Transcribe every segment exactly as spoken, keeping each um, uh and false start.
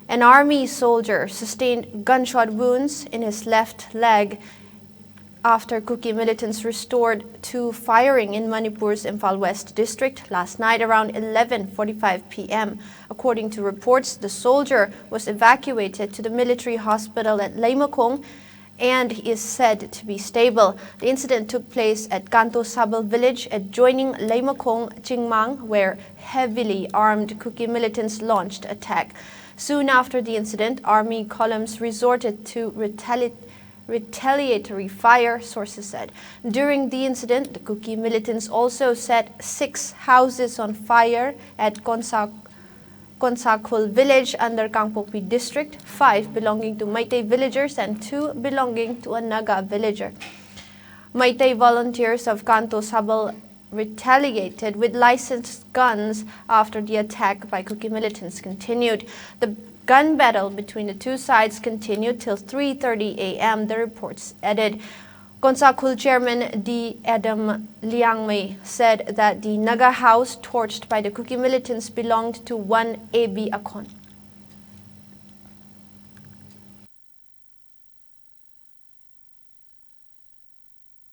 An army soldier sustained gunshot wounds in his left leg after Kuki militants restored to firing in Manipur's Imphal West district last night around eleven forty-five p m. According to reports, the soldier was evacuated to the military hospital at Leimakhong and is said to be stable. The incident took place at Kanto Sabal village adjoining Leimakhong Chingmang, where heavily armed Kuki militants launched attack. Soon after the incident, army columns resorted to retali- retaliatory fire, sources said. During the incident, the Kuki militants also set six houses on fire at Konsa- Konsakhul village under Kangpokpi district, five belonging to Meitei villagers and two belonging to a Naga villager. Meitei volunteers of Kanto Sabal retaliated with licensed guns after the attack by Kuki militants continued. The gun battle between the two sides continued till three thirty a m, the reports added. Konsakhul chairman D. Adam Liangmei said that the Naga house torched by the Kuki militants belonged to one A B Akhon.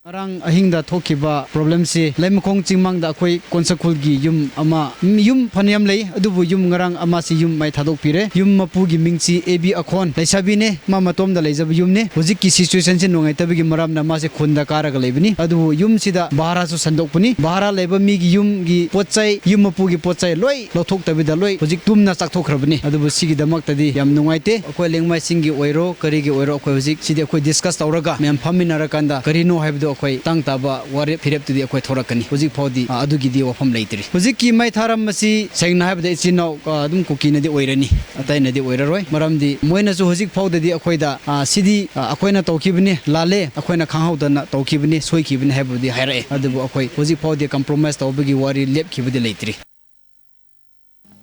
ꯉꯔꯥꯡ ꯑꯍꯤꯡꯗ ꯊꯣꯛꯈꯤꯕ ꯄ꯭ꯔꯣꯕ꯭ꯂꯦꯝꯁꯤ ꯂꯩꯃꯈꯣꯡ ꯆꯤꯡꯃꯥꯡꯗ ꯑꯩꯈꯣꯏ ꯀꯣꯟꯁꯥꯈꯨꯜꯒꯤ ꯌꯨꯝ ꯑꯃ, ꯌꯨꯝ ꯐꯅꯌꯥꯝ ꯂꯩ, ꯑꯗꯨꯕꯨ ꯌꯨꯝ ꯉꯔꯥꯡ ꯑꯃꯁꯤ ꯌꯨꯝ ꯃꯩ ꯊꯥꯗꯣꯛꯄꯤꯔꯦ꯫ ꯌꯨꯝ ꯃꯄꯨꯒꯤ ꯃꯤꯡꯁꯤ ꯑꯦ ꯕꯤ ꯑꯈꯣꯟ, ꯂꯩꯁꯥꯕꯤꯅꯦ, ꯃꯥ ꯃꯇꯣꯝꯗ ꯂꯩꯖꯕ ꯌꯨꯝꯅꯤ꯫ ꯍꯧꯖꯤꯛꯀꯤ ꯁꯤꯆꯨꯋꯦꯁꯟꯁꯤ ꯅꯨꯡꯉꯥꯏꯇꯕꯒꯤ ꯃꯔꯝꯅ ꯃꯥꯁꯦ ꯈꯨꯟꯗ ꯀꯥꯔꯒ ꯂꯩꯕꯅꯤ꯫ ꯑꯗꯨꯕꯨ ꯌꯨꯝꯁꯤꯗ ꯚꯥꯔꯥꯁꯨ ꯁꯟꯗꯣꯛꯄꯅꯤ꯫ ꯚꯥꯔꯥ ꯂꯩꯕ ꯃꯤꯒꯤ ꯌꯨꯝꯒꯤ ꯄꯣꯠ ꯆꯩ, ꯌꯨꯝ ꯃꯄꯨꯒꯤ ꯄꯣꯠ ꯆꯩ ꯂꯣꯏ ꯂꯧꯊꯣꯛꯇꯕꯤꯗ ꯂꯣꯏ ꯍꯧꯖꯤꯛ ꯇꯨꯝꯅ ꯆꯥꯛꯊꯣꯛꯈ꯭ꯔꯕꯅꯤ꯫ ꯑꯗꯨꯕꯨ ꯁꯤꯒꯤꯗꯃꯛꯇꯗꯤ ꯌꯥꯝ ꯅꯨꯡꯉꯥꯏꯇꯦ꯫ ꯑꯩꯈꯣꯏ ꯂꯦꯡꯃꯥꯏꯁꯤꯡꯒꯤ ꯑꯣꯏꯔꯣ, ꯀꯔꯤꯒꯤ ꯑꯣꯏꯔꯣ, ꯑꯩꯈꯣꯏ ꯍꯧꯖꯤꯛ ꯁꯤꯗꯤ ꯑꯩꯈꯣꯏ ꯗꯤꯁꯀꯁ ꯇꯧꯔꯒ ꯃꯌꯥꯝ ꯐꯝꯃꯤꯟꯅꯔꯀꯥꯟꯗ ꯀꯔꯤꯅꯣ ꯍꯥꯏꯕꯗꯨ ꯑꯩꯈꯣꯏ ꯇꯥꯡ ꯇꯥꯕ ꯋꯥꯔꯦꯞ ꯐꯤꯔꯦꯞꯇꯨꯗꯤ ꯑꯩꯈꯣꯏ ꯊꯣꯔꯛꯀꯅꯤ꯫ ꯍꯧꯖꯤꯛ ꯐꯥꯎꯗꯤ, ꯑ, ꯑꯗꯨꯒꯤꯗꯤ ꯋꯥꯐꯝ ꯂꯩꯇ꯭ꯔꯤ꯫ ꯍꯧꯖꯤꯛꯀꯤ ꯃꯩ ꯊꯥꯔꯝꯕꯁꯤ ꯁꯦꯡꯅ ꯍꯥꯏꯕꯗ ꯏꯆꯤꯟ ꯏꯅꯥꯎ, ꯑ, ꯑꯗꯨꯝ ꯀꯨꯀꯤꯅꯗꯤ ꯑꯣꯏꯔꯅꯤ, ꯑꯇꯩꯅꯗꯤ ꯑꯣꯏꯔꯔꯣꯏ꯫ ꯃꯔꯝꯗꯤ ꯃꯣꯏꯅꯁꯨ ꯍꯧꯖꯤꯛ ꯐꯥꯎꯗꯗꯤ ꯑꯩꯈꯣꯏꯗ, ꯑ, ꯁꯤꯗꯤ, ꯑ, ꯑꯩꯈꯣꯏꯅ ꯇꯧꯈꯤꯕꯅꯤ, ꯂꯥꯜꯂꯦ, ꯑꯩꯈꯣꯏꯅ ꯈꯪꯍꯧꯗꯅ ꯇꯧꯈꯤꯕꯅꯤ, ꯁꯣꯏꯈꯤꯕꯅꯤ ꯍꯥꯏꯕꯕꯨꯗꯤ ꯍꯥꯏꯔꯛꯑꯦ꯫ ꯑꯗꯨꯕꯨ ꯑꯩꯈꯣꯏ ꯍꯧꯖꯤꯛ ꯐꯥꯎꯗꯤ ꯀꯝꯄ꯭ꯔꯣꯃꯥꯏꯁ ꯇꯧꯕꯒꯤ ꯋꯥꯔꯤ ꯂꯦꯞꯈꯤꯕꯗꯤ ꯂꯩꯇ꯭ꯔꯤ꯫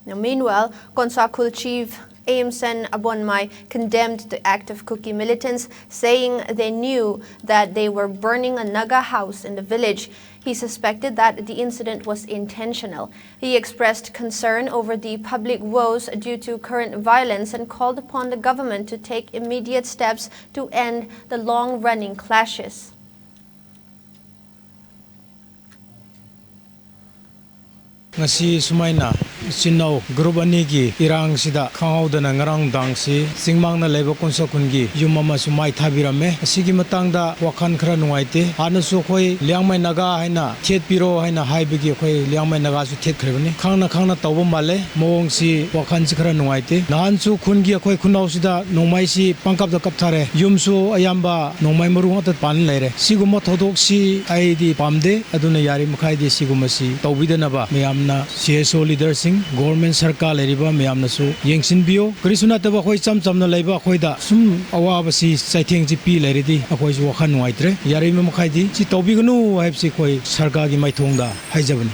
Now, meanwhile, Konsakhul chief Aimsen Abonmai condemned the act of Kuki militants, saying they knew that they were burning a Naga house in the village. He suspected that the incident was intentional. He expressed concern over the public woes due to current violence and called upon the government to take immediate steps to end the long-running clashes. ꯉꯁꯤ ꯁꯨꯃꯥꯏꯅ ꯏꯆꯤꯟ ꯏꯅꯥꯎ group ꯑꯅꯤꯒꯤ ꯏꯔꯥꯡꯁꯤꯗ ꯈꯪꯍꯧꯗꯅ ꯉꯔꯥꯡ ꯅꯨꯡꯗꯥꯡꯁꯤ ꯆꯤꯡꯃꯥꯡꯗ ꯂꯩꯕ ꯀꯨꯟꯁ ꯈꯨꯟꯒꯤ ꯌꯨꯝ ꯑꯃꯁꯨ ꯃꯥꯏ ꯊꯥꯕꯤꯔꯝꯃꯦ꯫ ꯑꯁꯤꯒꯤ ꯃꯇꯥꯡꯗ ꯋꯥꯈꯜ ꯈꯔ ꯅꯨꯡꯉꯥꯏꯇꯦ꯫ ꯍꯥꯟꯅꯁꯨ ꯑꯩꯈꯣꯏ ꯂꯤꯌꯥꯡꯃꯩ ꯅꯥꯒꯥ ꯍꯥꯏꯅ ꯊꯦꯠꯄꯤꯔꯣ ꯍꯥꯏꯅ ꯍꯥꯏꯕꯒꯤ ꯑꯩꯈꯣꯏ ꯂꯤꯌꯥꯡꯃꯩ ꯅꯥꯒꯥꯁꯨ ꯊꯦꯠꯈ꯭ꯔꯤꯕꯅꯤ꯫ ꯈꯪꯅ ꯈꯪꯅ ꯇꯧꯕ ꯃꯥꯜꯂꯦ꯫ ꯃꯑꯣꯡꯁꯤ ꯋꯥꯈꯜꯁꯤ ꯈꯔ ꯅꯨꯡꯉꯥꯏꯇꯦ꯫ ꯅꯍꯥꯟꯁꯨ ꯈꯨꯟꯒꯤ ꯑꯩꯈꯣꯏ ꯈꯨꯟꯅꯥꯎꯁꯤꯗ ꯅꯣꯡꯃꯩꯁꯤ ꯄꯪꯀꯥꯞꯇ ꯀꯥꯞꯊꯔꯦ꯫ ꯌꯨꯝꯁꯨ ꯑꯌꯥꯝꯕ ꯅꯣꯡꯃꯩ ꯃꯔꯨ ꯉꯥꯛꯇ ꯄꯥꯟ ꯂꯩꯔꯦ꯫ ꯁꯤꯒꯨꯝꯕ ꯊꯧꯗꯣꯛꯁꯤ ꯑꯩꯗꯤ ꯄꯥꯝꯗꯦ꯫ ꯑꯗꯨꯅ ꯌꯥꯔꯤꯃꯈꯩꯗꯤ ꯁꯤꯒꯨꯝꯕꯁꯤ ꯇꯧꯕꯤꯗꯅꯕ ꯃꯌꯥꯝꯅ C S O leaderꯁꯤꯡ, government ꯁꯔꯀꯥꯔ ꯂꯩꯔꯤꯕ ꯃꯌꯥꯝꯅꯁꯨ ꯌꯦꯡꯁꯤꯟꯕꯤꯌꯨ꯫ ꯀꯔꯤꯁꯨ ꯅꯠꯇꯕ ꯑꯩꯈꯣꯏ ꯏꯆꯝ ꯆꯝꯅ ꯂꯩꯕ ꯑꯩꯈꯣꯏꯗ ꯁꯨꯝ ꯑꯋꯥꯕꯁꯤ ꯆꯩꯊꯦꯡꯁꯤ ꯄꯤ ꯂꯩꯔꯗꯤ ꯑꯩꯈꯣꯏꯁꯨ ꯋꯥꯈꯜ ꯅꯨꯡꯉꯥꯏꯇ꯭ꯔꯦ꯫ ꯌꯥꯔꯤꯕ ꯃꯈꯩꯗꯤ ꯁꯤ ꯇꯧꯕꯤꯒꯅꯨ ꯍꯥꯏꯕꯁꯤ ꯑꯩꯈꯣꯏ ꯁꯔꯀꯥꯔꯒꯤ ꯃꯥꯏꯊꯣꯡꯗ ꯍꯥꯏꯖꯕꯅꯤ꯫